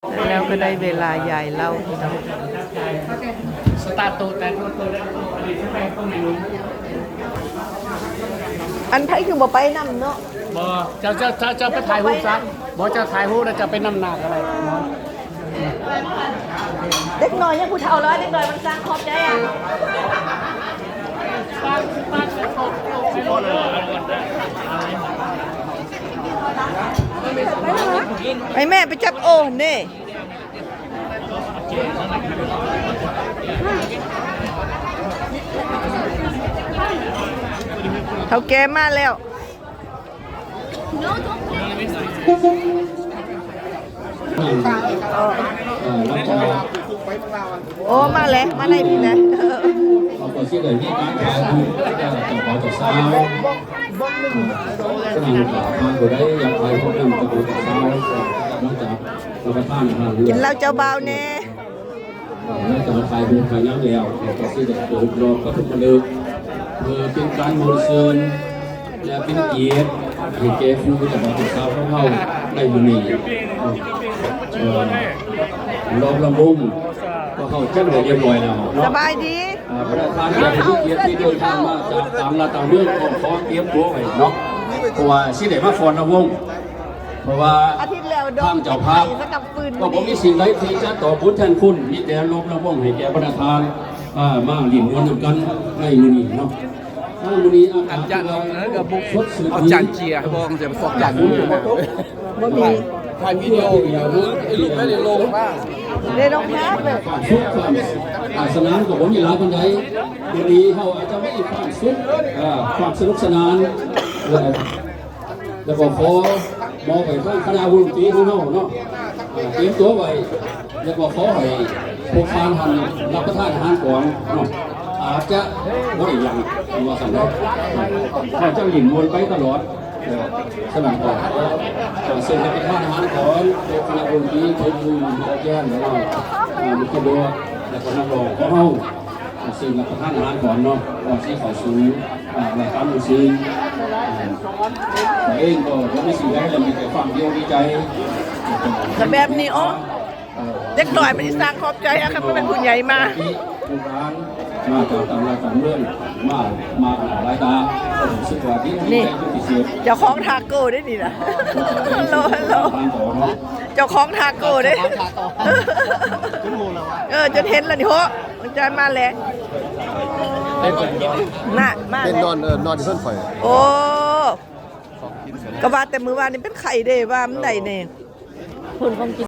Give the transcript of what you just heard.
ແລ້ວກໍໄດ້ເວລາຢາຍເຫຼົ້າພີ່ນ້ອງ. ສະຕາດໂຕແຕ່ໂຕແລ້ວ ອັນໃຜຄືບໍ່ໄປນຳເນາະ? ບໍ່ ເຈົ້າ ເຈົ້າ ເຈົ້າ ເຈົ້າໄປຖ່າຍຮູບຊະ. ບໍ່ ເຈົ້າຖ່າຍຮູບແລ້ວເຈົ້າໄປນຳໜ້າກໍໄດ້. ເດັກນ້ອຍຍັງຜູ້ເຖົ້າຫຼາຍ ເດັກນ້ອຍມັນສ້າງຂອບໃຈອະ. ໃຫ້ແມ່ໄປຈັບໂອນເດ້. ເຖົ້າແກ່ມາແລ້ວ. ໂອ້ ມາແລ້ວ ມາໄດ້ດີແລ້ວ. ເຮົາກໍຊິໄດ້ມີການຖ່າຍຮູບກັບເຈົ້າບ່າວເຈົ້າສາວ. ສະນັ້ນຖ້າຜູ້ໃດຢາກຖ່າຍຮູບນຳເຈົ້າບ່າວເຈົ້າສາວ ມາຈາກຮັບປະທານອາຫານ ກິນເຫຼົ້າເຈົ້າບ່າວແດ່. ຫຼັງຈາກຖ່າຍຮູບຖ່າຍຫຍັງແລ້ວ ເຮົາກໍຊິໄດ້ເປີດຮອບປະຖົມມະລຶກ ເພື່ອເປັນການມ່ວນຊື່ນ ແລະ ເປັນກຽດໃຫ້ແກ່ຄູ່ເຈົ້າບ່າວເຈົ້າສາວຂອງເຮົາໃນມື້ນີ້. ເອີ ຮອບລຳວົງພວກເຮົາຈັດໄວ້ຮຽບຮ້ອຍແລ້ວເນາະ. ສະບາຍດີ. ອ່າ ປະທານການໃຫ້ກຽດທີ່ເດີນທາງມາຈາກຕ່າງລັດຕ່າງເມືອງ ກໍຂໍຕຽມຕົວໄວ້ເນາະ ເພາະວ່າຊິໄດ້ມາຟ້ອນລຳວົງ. ເພາະວ່າ ອາທິດແລ້ວ ທາງເຈົ້າພາບກໍບໍ່ມີສິ່ງໃດທີ່ຈະຕອບບຸນແທນຄຸນ ມີແຕ່ຮອບລຳວົງໃຫ້ແກ່ບັນດາທ່ານ ອ່າ ມາຫຼິ້ນມ່ວນນຳກັນໃນມື້ນີ້ເນາະ. ອ່າ ມື້ນີ້ອາກາດກໍບົກສົດຊື່ນດີ ອາຈານເຈຍ ບໍ່ ຈະບໍ່ຕົກ ບໍ່ມີ ຖ່າຍວິດີໂອຢູ່ ໄອ້ລູກໄດ້ລົງມາ ໄດ້ລົງມາ ຄວາມສຸກ ຄວາມ ອ່າ ສະໜາມກໍບໍ່ມີຫຼາຍປານໃດ. ມື້ນີ້ເຮົາອາດຈະມີຄວາມສຸກ ອ່າ ຄວາມສະໜຸກສະໜານ ແລະ ແລ້ວກໍຂໍມອບໃຫ້ທາງຄະນະວົງດົນຕີຂອງເຮົາເນາະ ຕຽມຕົວໄວ້ ແລ້ວກໍຂໍໃຫ້ພວກທ່ານຫັ້ນຮັບປະທານອາຫານກ່ອນເນາະ ອາດຈະບໍ່ໄດ້ຫຍັງວ່າຊັ້ນເນາະ ເຮົາຈະຫຼິ້ນມ່ວນໄປຕະຫຼອດ. ສະນັ້ນກໍຂໍເຊີນຮັບປະທານອາຫານກ່ອນ ໂດຍຄະນະວົງດົນຕີ ໂດຍຜູ້ເຈົ້າແກ່ນເນາະ ບຸກຄະລາກອນ ແລ້ວກໍນັກຮ້ອງຂອງເຮົາ. ເຊີນຮັບປະທານອາຫານກ່ອນເນາະ ກ່ອນຊິເຂົ້າສູ່ ອ່າ ລາຍການມ່ວນຊື່ນ. ເອງກໍບໍ່ມີສິ່ງໃດແລ້ວ ມີແຕ່ຄວາມດີອົກດີໃຈ ກະແບບນີ້ ເອີ ເດັກນ້ອຍມັນຊິສ້າງຂອບໃຈ ຄັນມັນເປັນຜູ້ໃຫຍ່ມາ ລູກຫຼານມາຈາກຕ່າງລັດຕ່າງເມືອງ ມາ ມາຫຼາຍຕາ ກໍຮູ້ສຶກວ່າດີອົກດີໃຈເປັນພິເສດ. ເຈົ້າຂອງທາໂກ້ເດ້ນີ້ນະ ເຈົ້າຂອງທາໂກ້ເດ້ ເອີ ຈົນເຫັນແລ້ວນີ້ ໂຫ ມັນຈະມາແລ້ວ ນະ ມາແລ້ວ ເປັນນອນ ເອີ ນອນຢູ່ເຮືອນຂ້ອຍ. ໂອ້ ກໍວ່າແຕ່ມື້ວານນີ້ເປັນໄຂ້ເດ້ ວ່າມັນໄດ້ແດ່ ເພິ່ນຂອງກິນ